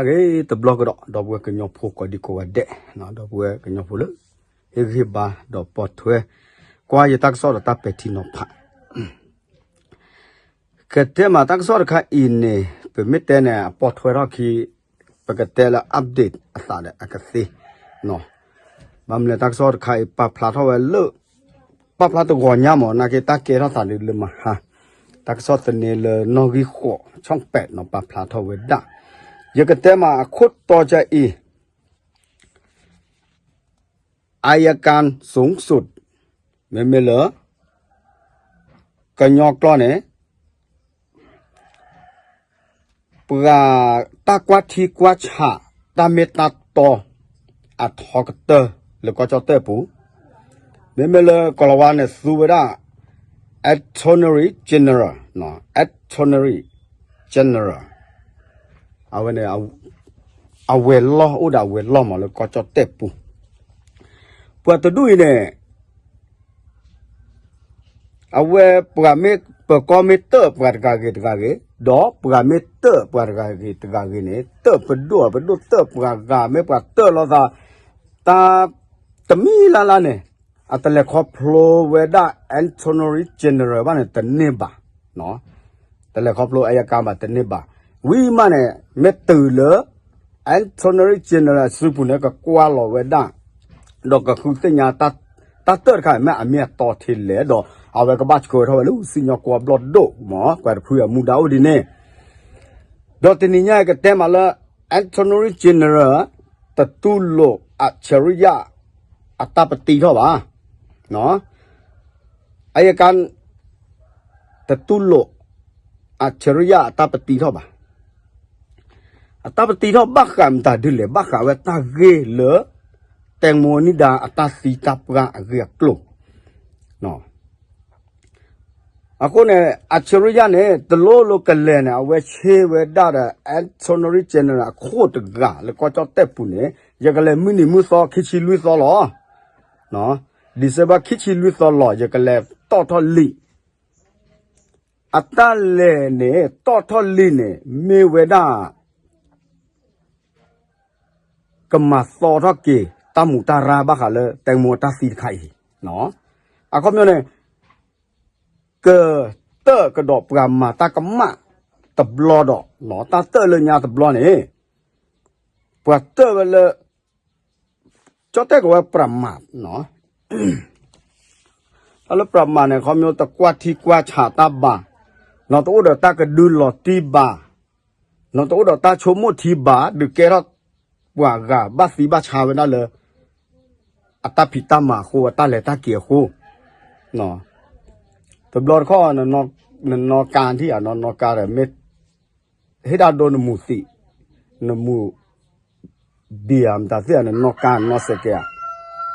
ဂ့ၤတဘျီကဒီး ဒီပုၢ်ဝဲၢ်ကညီဖိကိးဒံကိးဂၤဒဲး, ဒီပုၢ်ဝဲၢ်ကညီဖိလၢ ဟ့ၣ်ဂံၢ်ဟ့ၣ်ဘါ ဒီးပိာ်ထွဲ ကွၢ်ယတၢ်ကစီၣ်ဒီးတၢ်ပဲာ်ထံနီၤဖး ကတဲမးတၢ်ကစီၣ်တခါအံၤန့ၣ် ပမ့ၢ်တဲန့ၣ် အပိာ်ထွဲထီၣ်ခံ ပကတဲလၢ update အသးဒီးအကသ့ ဘၣ်မနုၤလဲၣ်တၢ်ကစီၣ်တခါအံၤ ပာ်ဖျါထီၣ်ဝဲလၢ ပာ်ဖျါတဂီၤညါမး နာ်က့တၢ်ကဲထီၣ်သးဒ်လၢမဟါ တၢ်ကစီၣ်သန့လၢနီၣ်ဂံၢ်ဃိး ဆီၣ်ပဲးနီၤ ပာ်ဖျါထီၣ်ဝဲဒၣ် ယကတဲမးအခိၣ်တီကအံၤ อายการสูงสุด မ့မ့ၢ်လၢ ကညီကျိာ်န့ၣ် ပှၤတၢ်ကွၢ်ထံကွၢ်ဆး တၢ်မ့ၢ်တၢ်တီ အထီကတၢၢ် လၢကီၢ်ကၠီၣ်တဲၣ်ပူၤ မ့မ့ၢ်လၢကီၤလၤဝါန့ၣ် သူဝဲဒၣ် Attorney General, Attorney General အဝဲန့ၣ် အဝဲၤလီၢ် အိၣ်ဒီးအဝဲၤလီၢ်မးလၢကီၢ်ကၠီၣ်တဲၣ်ပူၤ ပှၤတဒူၣ်အံၤန့ၣ် အဝဲပှၤမ့ၢ်ပၢၤကီၢ်မ့ၢ်တၢၣ်ပှၤတဂၤဂ့ၤတဂၤဂ့ၤ, ဒီးပှၤမ့ၢ်တၢၣ်ပှၤတဂၤဂ့ၤတဂၤဂ့ၤန့ၣ် တၢၣ်ပဒိၣ်ပဒိၣ်တၢၣ်ပှၤဂၤ မ့ၢ်ပှၤတၢၣ်လိာ်သး တၢ်တမံၤလၢ်လၢ်န့ၣ် အတလဲၤခီဖျိဝဲဒၣ် Attorney General ဘၣ်န့ၣ် တန့ၢ်ဘၣ် တလဲၤခီဖျိ အယကါ ဘၣ်တန့ၢ်ဘၣ်. ဝံၤမးန့ၣ် မ့ၢ်တုၤလၢ Attorney General အစုပူၤန့ၣ် ကကွၢ်လီၤဝဲဒၣ် ဒီးကဃုသ့ၣ်ညါ တၢ်တၢၣ်တခါ မ့ၢ်အမ့ၢ်အတီထဲလဲၣ် ဒီးအဝဲကဘၣ်ဆှၢထီၣ်ဝဲလၢ စံၣ်ညီၣ်ကွီၢ်ဘျီၣ်ဒိၣ်မး ပှၤတဖုအမူဒါအိၣ်ဒ်န့ၣ် ဒီးတနံၤညါကတဲမးလၢ Attorney General တတူၢ်လိာ် အၣ်ဆၣ်ရံယၣ် အတၢ်ပတံထီၣ်ဘၣ်. အယကါ တတူၢ်လိာ် အၣ်ဆၣ်ရံယၣ် အတၢ်ပတံထီၣ်ဘၣ်. အတၢ်ပတံထီၣ်ဘၣ်ဃးမတၤဒ်လဲၣ် ဘၣ်ဃးဝဲတၢ်ဂ့ၢ်လၢ တဲမိၢ်နံၣ်ဒါ အတၢ်သံတၢ်ပှၢ်အဂ့ၢ်အကျိၤ အဃိန့ၣ် အၣ်ဆၣ်ရံယၣ်န့ၣ် တလိၣ်လိၤကလဲၤန့ၣ် အဝဲဆ့ဝဲဒၣ်ဒီး Attorney General အခိၣ်တဂၤလၢကီၢ်ကၠီၣ်တဲၣ်ပူၤန့ၣ် ယကလဲၤမုၢ်နံၤမုၢ်သီခံဆံလွံၢ်သီလီၤ. December ခံဆံလွံၢ်သီလီၤ ယကလဲၤတီၣ်ထီၣ်လံာ် အတၢ်လဲၤန့ၣ် တီၣ်ထီၣ်လံာ်န့ၣ် မ့ၢ်ဝဲဒၣ် ကမၤသီထီၣ်က့ၤ တၢ်မူးတၢ်ရၢ်ဘၣ်ဃးလၢ တဲမိၢ်အတၢ်သံတခါအံၤ အခီပညီန့ၣ် ကတၢၣ်ကဒီးပှၤမၤတၢ်ကမၣ်တဘျီဒီး တၢ်တၢၣ်လၢညါတဘျီန့ၣ် ပှၤတၢၣ်ဝဲလၢ ကၠီၣ်တဲၣ်ကဝဲပြးမး တၢ်လၢပြးမးန့ၣ် ခီပညီတကွၢ်ထံကွၢ်ဆးတၢ်ဘၣ်, နီၢ်တအိၣ်ဒီးတၢ်ကဒုလီၤတံၢ်ဘၣ်, နီၢ်တအိၣ်ဒီးတၢ်ဆိကမိၣ်ထံဘၣ် ဒုးကဲထီၣ်ပှၤဂၤဘၣ်သံဘၣ်ဆါဝဲဒၣ်လၢ အတၢ်ဖံးတၢ်မၤအဃိ အတၢ်လဲၤတၢ်က့ၤအဃိ, တဘျီတခီၣ် နနီၢ်ကါထံၣ်ဧါ နနီၢ်ကါဒီးမ့ၢ် ဟ့ၣ်ဒၣ်ဒိနမူးသံး, နမူး ဘံဧါ မတၤသ့ၣ်ဧါ နနီၢ်ကါနနီၢ်စဲးကဲဧါ,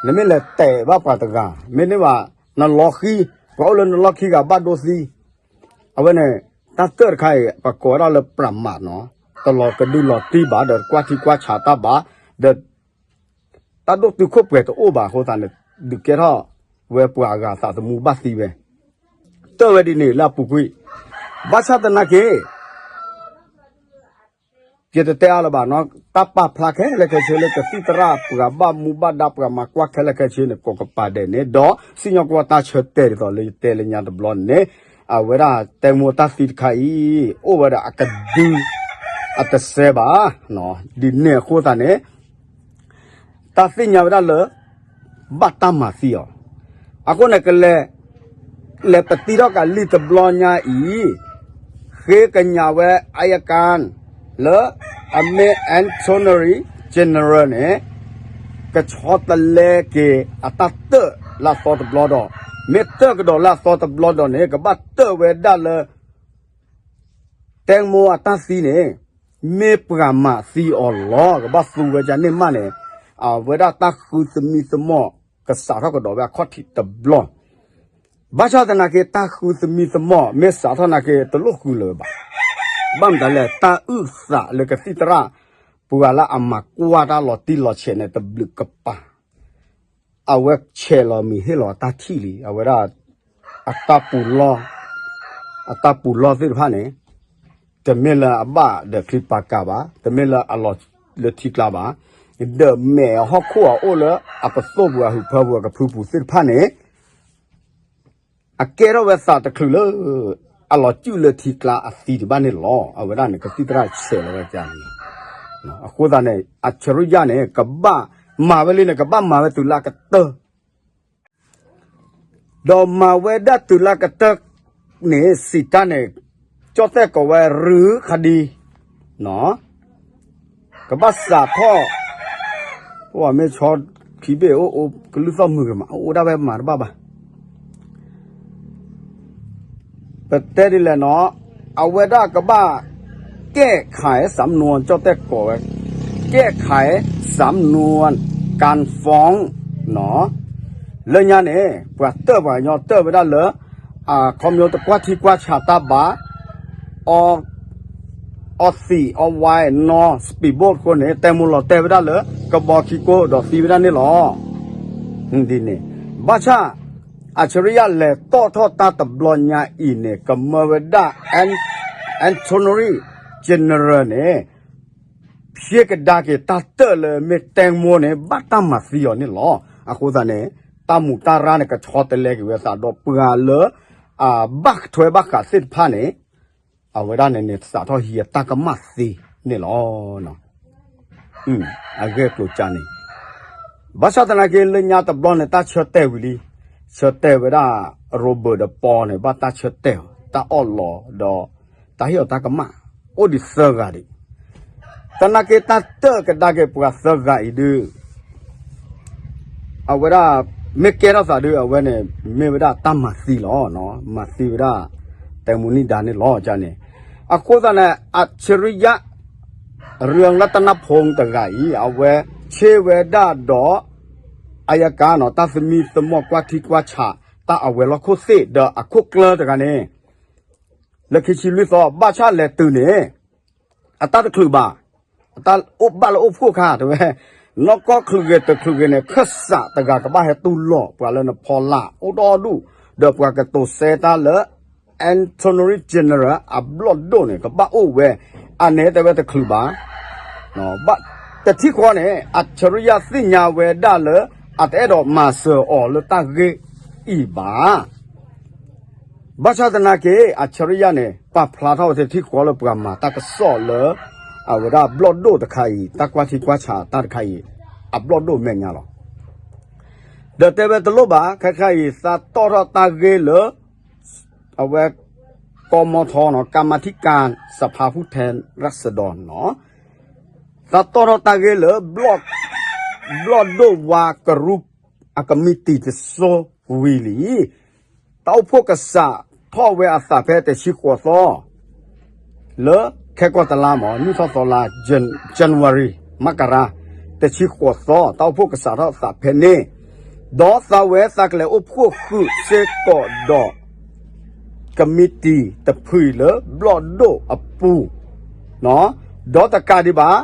နမ့ၢ်လဲၤတဲာ်ဘၣ်ပှၤတဂၤ မ့တမ့ၢ်ဘၣ် နလီၤဃံ, ပှၤအိၣ်လၢနလီၢ်ခံဂၤဘၣ်ဒိသံ, အဝဲန့ၣ် တၢ်တၢၣ်တခါအံၤ ပကိးဝဲဒၣ်လၢပြးမးနီၤ, တလီၤကဒုလီၤတံၢ်ဘၣ် ဒီးကွၢ်ထံကွၢ်ဆးတၢ်ဘၣ်, ဒီး တၢ်ဒိၣ်တုာ်ခိၣ်ပှဲၤတအိၣ်ဘၣ်အဃိသတးန့ၣ် ဒုးကဲထီၣ်ဝဲပှၤအဂၤသးသမူဘၣ်သံဝဲ, တၢၣ်ဝဲဒ်န့ၣ်လၢအပူၤကွံာ်, ဘၣ်ဆၣ်သနာ်က့ ယတတဲအါလၢၤဘၣ်နီၤ, တၢ်ပာ်ဖျါခဲလၢာ်ခဲဆ့လၢကသံၣ်သရၣ် ပှၤဘၣ်မူဘၣ်ဒါပှၤမၤကွၢ်ခဲလၢာ်ခဲဆ့န့ၣ် ကိးကပၤဒဲးန့ၣ် ဒီးစံၣ်ညီၣ်ကွီၢ်တၢ်ဆၢတဲာ်ဒ်သိးလၢယတဲလၢညါတဘျီန့ၣ်, အဝဲဒၣ်တဲမိၢ်တၢ်သံတခါအံၤ အိၣ်ဝဲဒၣ်အကဒု အတစဲဘၣ်, ဒ်န့ၣ်အဃိသတးန့ၣ် တၢ်သ့ၣ်ညါဝဲဒၣ်လၢ ဘၣ်တၢ်မၤသံအီၤ, အဃိန့ၣ်ကလဲၤ လဲၤပတံထီၣ်ကးလံာ်တဘျီညါအံၤ, ဃ့ကညးဝဲအယကါ လၢအမ့ၢ် Attorney General န့ၣ် ကဆီတလဲက့ၤအတၢ်တၢၣ်လၢအသီတဘျီဒီး, မ့ၢ်တၢၣ်ကဒီးလၢအသီတဘျီဒီးန့ၣ် ကဘၣ်တၢၣ်ဝဲဒၣ်လၢ တဲမိၢ်အတၢ်သံန့ၣ် မ့ၢ်ပှၤမၤသံအီၤလီၤ. ကဘၣ်သူဝဲဒၣ်န့ၣ်မးန့ၣ် အဝဲဒၣ်တၢ်ဃုသမံသမိး ကစးထီၣ်ကဒီးဝဲအခီၣ်ထံးတဘျီ, ဘၣ်ဆၣ်သနာ်က့ တၢ်ဃုသမံသမိး မ့ၢ်စးထီၣ်နာ်က့ တလိၣ်ဃုလၢၤဘၣ်. ဘၣ်မတၤလဲၣ် တၢ်အုၣ်သးလၢကသံၣ်သရၣ် ပှၤလၢအမၤကွၢ်တၢ်လီၤတံၢ်လီၤဆဲးန့ၣ် တဘျုးကပၤ အဝဲဆဲးလီၤမံၤဟ့ၣ်လီၤတၢ်ထံၣ်လံ, အဝဲဒၣ် အတၢ်ပူၤလီၢ်, အတၢ်ပူၤလီၢ်သ့ၣ်တဖၣ်န့ၣ် တမ့ၢ်လၢအဘၣ်ဒီးချံပာ်ကၤဘၣ်, တမ့ၢ်လၢအလီၤလၢထံကျါဘၣ်, ဒီးမဲာ်အဟီၣ်ခိၣ်အအိၣ်လၢအပသိၣ်ပူၤအဟၢဖၢပူၤအကဖုပူၤသ့ၣ်တဖၣ်န့ၣ် အကဲထီၣ်ဝဲသးတချုးလၢ အလီၤစုၣ်လၢထံကျါအသံဒံးဘၣ်န့ၣ်လီၤ. အဝဲဒၣ်န့ၣ် ကသံၣ်သရၣ်ဆဲးလီၤဝဲန့ၣ်, အဃိသတးန့ၣ် အၡရံယၣ်န့ၣ် ကဘၣ်မၤဝဲလံန့ၣ် ကဘၣ်မၤဝဲတုၤလၢကတၢၢ် ဒီးမၤဝဲဒၣ်တုၤလၢကတၢၢ်န့ၣ် စံးတၢ်န့ၣ် ကၠီၣ်တဲၣ်ကိးဝဲရုခဒံ, ကဘၣ်စးထီၣ်, ပမ့ၢ်ဆီခံဘ့ၣ်အိၣ်အိၣ်ကလုၢ်သီၣ်မုာ်ဂ့ၤမး အိၣ်ဒၣ်ဝဲမၤတဘၣ်ဘၣ်. ပတဲဒ်လဲၣ်နီၤ, အဝဲဒၣ်ကဘၣ် แก้ไขสำนวน ကၠီၣ်တဲၣ်ကိးဝဲ แก้ไขสำนวนการฟ้อง လၢညါန့ၣ် ပှၤတၢၣ်ပှၤကညီတၢၣ်ဝဲဒၣ်လၢ အခီပညီတကွၢ်ထံကွၢ်ဆးတၢ်ဘၣ် အီသံးအီဝါနီၤ speedboat အဃိန့ၣ် แตงโม လီၤတဲာ်ဝဲဒၣ်လၢ ကဘီခံကိၢ်ဒီးသံဝဲဒၣ်န့ၣ်လီၤ. ဒ်န့ၣ် ဘၣ်ဆၣ် အၡရံယၣ်လဲၤတီၣ်ထီၣ်တၢ်တဘျီညါအံၤန့ၣ် ကမၢဝဲဒၣ် Attorney General န့ၣ် ဖျ့ကဒါက့ၤတၢ်တၢၣ်လၢမ့ၢ် แตงโม န့ၣ် ဘၣ်တၢ်မၤသံအီၤန့ၣ်လီၤ. အဃိသတးန့ၣ် တၢ်မူးတၢ်ရၢ်န့ၣ် ကဆီတလဲက့ၤဝဲသးဒီးပှၤလၢ အဘၣ်ထွဲဘၣ်ဃးသ့ၣ်တဖၣ်န့ၣ် အဝဲဒၣ်န့ၣ်န့ၣ် စးထီၣ်ဟံးအတၢ်ကမၣ်သ့န့ၣ်လီၤ. အဂ့ၢ်ကျိၤကၢ်န့ၣ် ဘၣ်ဆၣ်သနာ်က့လၢညါတဘျီန့ၣ် တၢ်ဆၢတဲာ်ဝံၤလံ, ဆၢတဲာ်ဝဲဒၣ် Robert ဒီး Paul န့ၣ် ဘၣ်တၢ်ဆၢတဲာ်အီၤ တၢ်အီၣ်လီၤဒီး တၢ်ဟ့ၣ်အီၤတၢ်ကမၣ် အိၣ်ဒံးသၢဂၤဒံး, သနာ်က့တၢ်တၢၣ်ကဒါက့ၤပှၤသၢဂၤအံၤဒုး အဝဲဒၣ် မ့ၢ်ကဲထီၣ်သးဒုး အဝဲန့ၣ် မ့ၢ်ဝဲဒၣ်တၢ်မၤသံလီၤ. မၤသံဝဲဒၣ် แตงโม န့ၣ်ဒါန့ၣ်လီၤန့ၣ်. အဃိသတးန့ၣ် အၡရံယၣ် เรืองรัตนพงษ์ တဂၤအံၤ အဝဲဆ့ဝဲဒၣ်ဒီး အယကါနီၤ တၢ်သမံသမိးကွၢ်ထံကွၢ်ဆး တၢ်အဝဲၤလီၢ်ခိၣ်သ့ၣ်ဒီးအခိၣ်ကျၢၢ်တဂၤန့ၣ် လၢခံဆံလွံၢ်သီ ဘၣ်ဆၣ်လဲၤတုၤန့ၣ် အတၢ်တချုးဘၣ်, အတၢ်အိၣ်ဘၣ်လၢအိၣ်ဖှိၣ်ခါတဲဝဲ, နီၢ်ကီၢ်ချုးဂ့ၤတချုးဂ့ၤန့ၣ် ခၢၣ်စးတဂၤကဘၣ်ဟဲတူၢ်လိာ်ပှၤလၢနဖီလာ်အိၣ်ဒီဒူၣ်, ဒီးပှၤကတိၤစဲတၢ်လၢ Attorney General အဘျီၣ်ဒိၣ်န့ၣ် ကဘၣ်အိၣ်ဝဲ, အန့ၣ်တဲဝဲတချုးဘၣ် တထံၣ်ဃီန့ၣ် အၡရံယၣ်သ့ၣ်ညါဝဲဒၣ်လၢ အတအဲၣ်ဒိးမၤစၢၤအီၤလၢတၢ်ဂ့ၢ်အံၤဘၣ်. ဘၣ်ဆၣ်သနာ်က့ အၡရံယၣ်န့ၣ် ပာ်ဖျါထီၣ်ဝဲတထံၣ်ဃီလၢပှၤမၤတၢ်ကစီၣ်လၢ အဝဲဒၣ်ဘျီၣ်ဒိၣ်တခါအံၤ တၢ်ကွၢ်ထံကွၢ်ဆးတၢ်တခါအံၤ အဘျီၣ်ဒိၣ်မဲာ်ညါလီၤ. ဒီးတဲဝဲတလိၣ်ဘၣ် ခဲခါအံၤ သးတီၣ်ထီၣ်တၢ်ဂ့ၢ်လၢ အဝဲ ကမထီနီၤ ကမထီကၢ် စဖါဖူၣ်ထဲရၣ်စဒီနီၤ သးတီၣ်ထီၣ်တၢ်ဂ့ၢ်လၢ ဘျီၣ်ဒိၣ်ဝါကရူၢ် အကမံးတံာ်တစိၤဝံၤလံ. တၢ်အိၣ်ဖှိၣ်ကစးထီၣ်ဝဲအသးဖဲတဆံဃိးသီ လၢခဲကိာ်တလါမး နံၣ်ထီၣ်သီလါ January မကရၤ တဆံဃိးသီ တၢ်အိၣ်ဖှိၣ်ကစးထီၣ်အသးဖဲန့ၣ်, ဒီးသးဝဲသးကလဲၤအိၣ်ဖှိၣ်ဃုာ်စ့ၢ်ကီးဒီး ကမံးတံာ်တဖုအံၤလၢဘျီၣ်ဒိၣ်အပူၤ, ဒီးတကးဒံးဘၣ်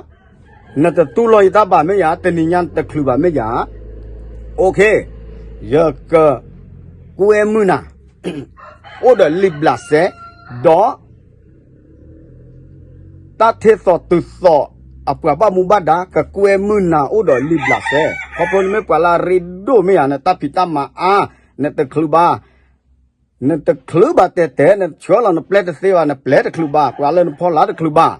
နတတူၢ်လိာ်ယတၢ်ဘၣ်မ့ၢ်ယၤ တနံၤညါနတချုးဘၣ်မ့ၢ်ယၤ, OK ယကကွဲမုာ်နၤ အိၣ်ဒီးလံာ်ဘျးစဲ, ဒီး တၢ်ထ့သိးတုၤသိး အပှၤဘၣ်မူဘၣ်ဒါ ကကွဲမုာ်နၤအိၣ်ဒီးလံာ်ဘျးစဲ, ခီဖျိနမ့ၢ်ပှၤလၢအရ့ဒိၣ်မ့ၢ်ယၤ နတၢ်ဖံးတၢ်မၤအါ, နတချုးဘၣ်, နတချုးဘၣ်တဲာ်တဲာ် နဆှၢလီၤနပျဲတသ့ဘၣ် နပျဲတချုးဘၣ် ပှၤလၢနဖီလာ်တချုးဘၣ်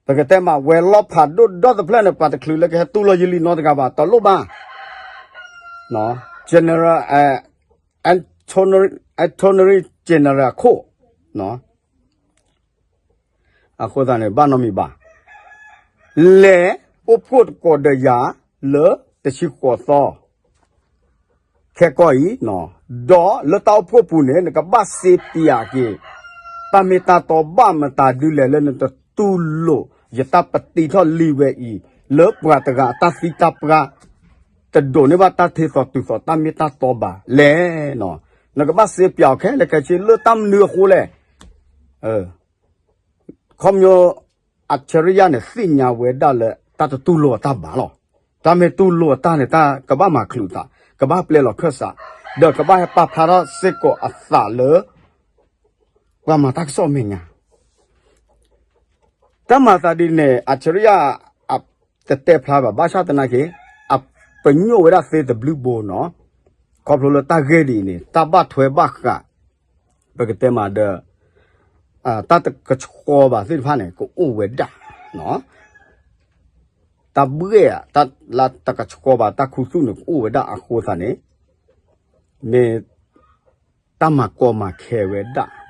ပကတဲမး ဝဲၤလီၢ်ဖးဒိၣ်ဒီတဖျၢၣ်န့ၣ် ပှၤတချုးလၢကဟဲတူၢ်လိာ်ယလံနီတဂၤဘၣ် တလိၣ်ဘၣ်, General, Attorney General အခိၣ်, အဃိသတးန့ၣ် ဘၣ်နီတမံၤဘၣ်, လဲၤအိၣ်ဖှိၣ်သကိးဒီးယၤလၢတဆံဃိးသီ ခဲကီၢ်အံၤ, ဒီးလၢတၢ်အိၣ်ဖှိၣ်ပူၤန့ၣ် နကဘၣ်စ့ပၠးက့ၤ တၢ်မ့ၢ်တၢ်တီဘၣ်မတၤဒ်လဲၣ်လၢနတတူၢ်လိာ် ယတၢ်ပတံထီၣ်လံဝဲအံၤ လၢပှၤတဂၤအတၢ်သံတၢ်ပှၢ် တဒိးန့ၢ်ဘၣ်တၢ်ထ့သိးတုၤသိးတၢ်မ့ၢ်တၢ်တီဘၣ်လဲၣ်. နကဘၣ်စ့ပၠးအီၤခဲလၢာ်ခဲဆ့လၢတၢ်မနုၤအဃိလဲၣ်. ခီဖျိ အၡရံယၣ်န့ၣ် သ့ၣ်ညါဝဲဒၣ်လၢတၢ်တတူၢ်လိာ်အတၢ်ဘၣ်လီၤ. တၢ်မ့ၢ်တူၢ်လိာ်အတၢ်န့ၣ် တၢ်ကဘၣ်မၤချုးအသး, ကဘၣ်ပျဲလီၤခၢၣ်စး, ဒီးကဘၣ်ဟဲပာ်ဖျါထီၣ်စ့ၢ်ကီးအသးလၢ ပှၤမၤတၢ်ကစီၣ်မဲာ်ညါ တၢ်မၤသးဒ်န့ၣ် အၡရံယၤ တတဲဖျါဘၣ် ဘၣ်ဆၣ်သနာ်က့ အပညိၣ်ဝဲဒၣ်သ့တဘျုးဘိနီၤ, ခီဖျိလၢတၢ်ဂ့ၢ်ဒ်အံၤန့ၣ် တၢ်ဘၣ်ထွဲဘၣ်ဃး ပကတဲမးဒီး တၢ်တကဆှီဘၣ်သ့ၣ်တဖၣ်န့ၣ် ကအိၣ်ဝဲဒၣ် တၢ်ဘှဲၣ် တၢ်လၢတကဆှီဘၣ် တၢ်ခူသူၣ်န့ၣ် ကအိၣ်ဝဲဒၣ်အဃိသတးန့ၣ် မ့ၢ်တၢ်မၤကီမၤခဲဝဲဒၣ်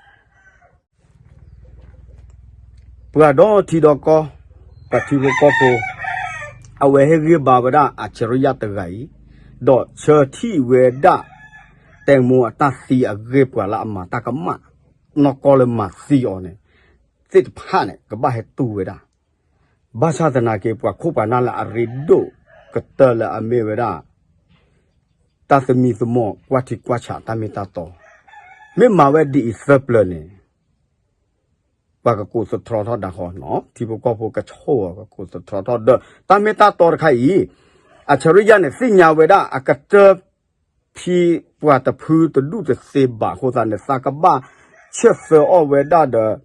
ပှၤဒီထံဒီကီၢ် ပှၤထံဖိကီၢ်ဖိ အဝဲဟ့ၣ်ဂံၢ်ဘါဝဲဒၣ်အၡရံယၤတဂၤအံၤ, ဒီးဆၢထံၣ်ဝဲဒၣ် တဲမိအတၢ်သံအဂ့ၢ် ပှၤလၢအမၤတၢ်ကမၣ် နီၢ်ကီၢ်လၢမၤသံအီၤန့ၣ် သ့ၣ်တဖၣ်န့ၣ် ကဘၣ်ဟဲတူၢ်ဝဲဒၣ် ဘၣ်ဆၣ်သနာ်က့ ပှၤခိၣ်ပှၤနၢ်လၢအရ့ဒိၣ်ကတၢၢ်လၢအမ့ၢ်ဝဲဒၣ် တၢ်သမံသမိး ကွၢ်ထံကွၢ်ဆးတၢ်မ့ၢ်တၢ်တီ, မ့ၢ်မၤဝဲဒ်အံၤသၢပျၢၤန့ၣ် ပှၤကကိးသတြီထီၣ်ဒၣ်ဃီနီၤ, ထံဖိကီၢ်ဖိကဆိၣ်အီၤ ကကိးသတြီထီၣ်ဒီး တၢ်မ့ၢ်တၢ်တီတခါအံၤ အၡရံယၤန့ၣ် သ့ၣ်ညါဝဲဒၣ်အကတၢၢ် ဖံပှၤတဖုတဒူၣ်တသ့ဘၣ်အဃိသတးန့ၣ် သးကဘၣ်ဆၢၣ်သၢအီၣ်ဝဲဒၣ်ဒီး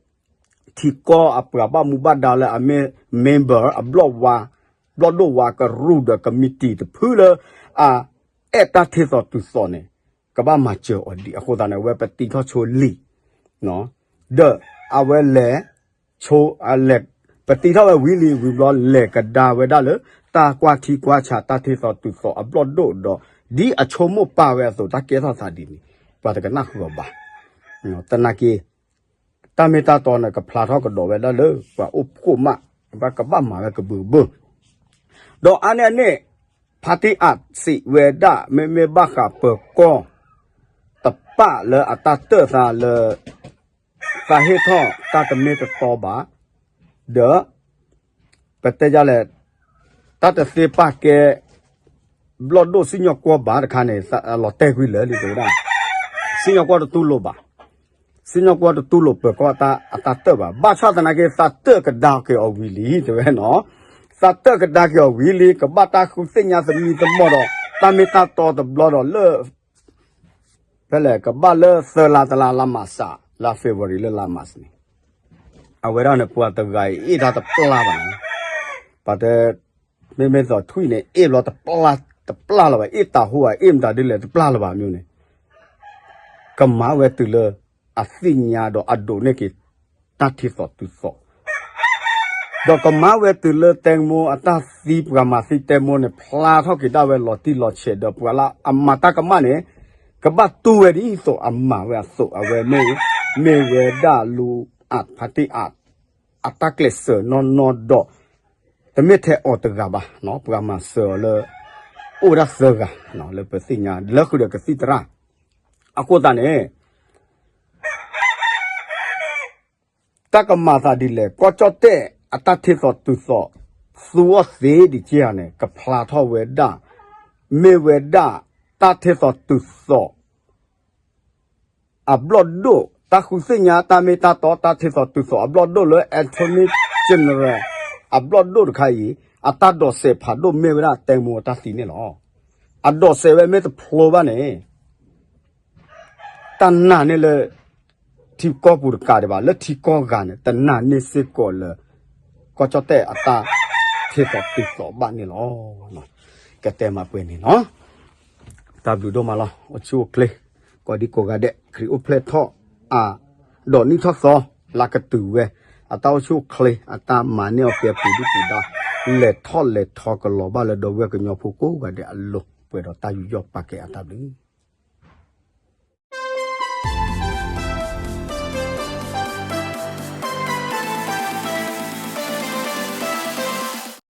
ထံကီၢ်အပှၤဘၣ်မူဘၣ်ဒါလၢအမ့ၢ် member အဘျီၣ်ဝါ ဘျီၣ်ဒိၣ်ဝါကရူၢ်ဒီး ကမံးတံာ်တဖုလၢ အအဲၣ်တၢ်ထ့သိးတုၤသိးန့ၣ် ကဘၣ်မၤစၢၤအီၤဒ်အဃိသတးန့ၣ် အဝဲပတံထီၣ်ဆိလံာ် ဒီးအဝဲလဲၤ ဆိ လဲၤ ပတံထီၣ်ဝဲဝံၤလံ ဝံၤဘျီလဲၤကဒါဝဲဒၣ်လၢ တၢ်ကွၢ်ထံကွၢ်ဆးတၢ်ထ့သိးတုၤသိးအဘျီၣ်ဒိၣ်ဒီး ဒ်အဆိကမိၣ်ပာ်ဝဲအသိး တၢ်ကဲထီၣ်သးဒ်န့ၣ် ပှၤတကနၣ်ဃုာ်အီၤဘၣ်. သနာ်က့ တၢ်မ့ၢ်တၢ်တီန့ၣ် ကဖျါထီၣ်ကဒီးဝဲဒၣ်လၢ ပှၤအိၣ်ဖှိၣ်မး ဘၣ်ကဘၣ်မၤဝဲကဘုးကဘုး ဒီးအါန့ၢ်အန့ၣ် ဖါတံၢ်အးစံးဝဲဒၣ် မ့မ့ၢ်ဘၣ်ဃးပၢၤကီၢ် တပာ်လၢအတၢ်တၢၢ်သးလၢ သးဟ့ၣ်ထီၣ်တၢ်တမ့ၢ်တတီဘၣ်, ဒီး ပတဲဒ်လဲၣ် တၢ်တသ့ပာ်ကဲ ဘျီၣ်ဒိၣ်စံၣ်ညီၣ်ကွီၢ်ဘၣ်တခါန့ၣ် လီၤတဲာ်ကွံာ်လၢာ်လံ တဲဝဲဒၣ် စံၣ်ညီၣ်ကွီၢ်တတူၢ်လိာ်ဘၣ်, စံၣ်ညီၣ်ကွီၢ်တတူၢ်လိာ်ပၢၤကီၢ်အတၢ်တၢၢ်ဘၣ်. ဘၣ်ဆၣ်သနာ်က့ သးတၢၢ်ကဒါက့ၤအီၤဝံၤလံ တဲဝဲနီၤ, သးတၢၢ်ကဒါက့ၤအီၤဝံၤလံ ကဘၣ်တၢ်ဃုသ့ၣ်ညါသမံသမိးဒီး တၢ်မ့ၢ်တၢ်တီတဘျီဒီးလၢ ဖဲလဲၣ် ကဘၣ်လၢသၢလါတလါ လါမးစး လါ February လၢလါမးစးန့ၣ် အဝဲဒၣ်န့ၣ် ပှၤတဂၤအံၤ အ့ၣ်တၢ်တပျၢ်ဘၣ်န့ၣ်, ပှၤတဲ မ့မ့ၢ်သိးထွံၣ်န့ၣ် အ့ၣ်ဘျီတပျၢ်လၢၤဘၣ်, အ့ၣ်တၤဟူဧါ အ့ၣ်မတၤဒ်လဲၣ် တပျၢ်လၢၤဘၣ်မ့ၢ်န့ၣ် ကမၤဝဲတုၤလၢ အသ့ၣ်ညါဒီးအဒိးန့ၢ်က့ၤ တၢ်ထံသိးတုၤသိး ဒီးကမၤဝဲတုၤလၢတဲမိအတၢ်သံ ပှၤမၤသံတဲမိန့ၣ် ဖျါထီၣ်က့ၤဒၣ်ဝဲလီၤတံၢ်လီၤဆဲး ဒီးပှၤလၢအမၤတၢ်ကမၣ်န့ၣ် ကဘၣ်တူၢ်ဝဲဒ်သိးအမၤဝဲအသိး အဝဲမ့ၢ် မ့ၢ်ဝဲဒၣ်လူၤအးဖါတံၢ်အး အတၢ်ကျဲးစၢးနီၢ်နီၢ်ဒီး တမ့ၢ်ထဲအီၤတဂၤဘၣ်, ပှၤမၤစၢၤအီၤလၢ အိၣ်ဝဲဒၣ်သၢဂၤ လၢပသ့ၣ်ညါ လၢဃုာ်ဒီးကသံၣ်သရၣ် အဃိသတးန့ၣ် တၢ်ကမၤသးဒ်လဲၣ် ကီၢ်ကၠီၣ်တဲၣ်အတၢ်ထံသိးတုၤသိး သူအီၤသ့ဒ်က့ၤဧါန့ၣ် ကဖျါထီၣ်ဝဲဒၣ် မ့ၢ်ဝဲဒၣ် တၢ်ထံသိးတုၤသိး အဘျီၣ်ဒိၣ် တၢ်ဃုသ့ၣ်ညါတၢ်မ့ၢ်တၢ်တီ တၢ်ထံသိးတုၤသိးအဘျီၣ်ဒိၣ်လၢ Attorney General အဘျီၣ်ဒိၣ်တခါအံၤ အတၢ်ဒိးစဲးဖးဒိၣ်မ့ၢ်ဝဲဒၣ် တဲမိအတၢ်သံန့ၣ်လီၤ. အဒိးစဲးဝဲမ့ၢ်တဖျိဘၣ်န့ၣ် တၢ်နာ်န့ၢ်လၢ ထံကီၢ်ပူၤတကးဒံးဘၣ် လၢထံကီၢ်ဂၤန့ၣ် တနာ်န့ၢ်စ့ၢ်ကီးလၢ ကီၢ်ကၠီၣ်တဲၣ်အတၢ်ထံသိးတုၤသိးဘၣ်န့ၣ်လီၤ. ကတဲမးပှဲၤန့ၣ်လီၤ. တၢ်ဘျုးဒိၣ်မးလီၤ. အိၣ်ဆူၣ်အိၣ်ချ့ ကိးဒံကိးဂၤဒဲး ခရံာ်အိၣ်ဖျဲၣ်ထီၣ်အါ ဒီးနံၣ်ထီၣ်သီ လါကတုၤဝဲ အတၢ်အိၣ်ဆူၣ်အိၣ်ချ့ အတၢ်မၤန့ၢ်အီၤကဲပူၤဒုၣ်ပူၤဒါ လဲၤထီၣ်လဲၤထီကလီၤဘၣ်လၢဒီပုၢ်ဝဲၢ်ကညီဖိကိးဂၤဒဲးအလိၤ ပှဲၤဒီးတၢ်ယူးယီၣ်ပာ်ကဲအတၢ်ဘျုး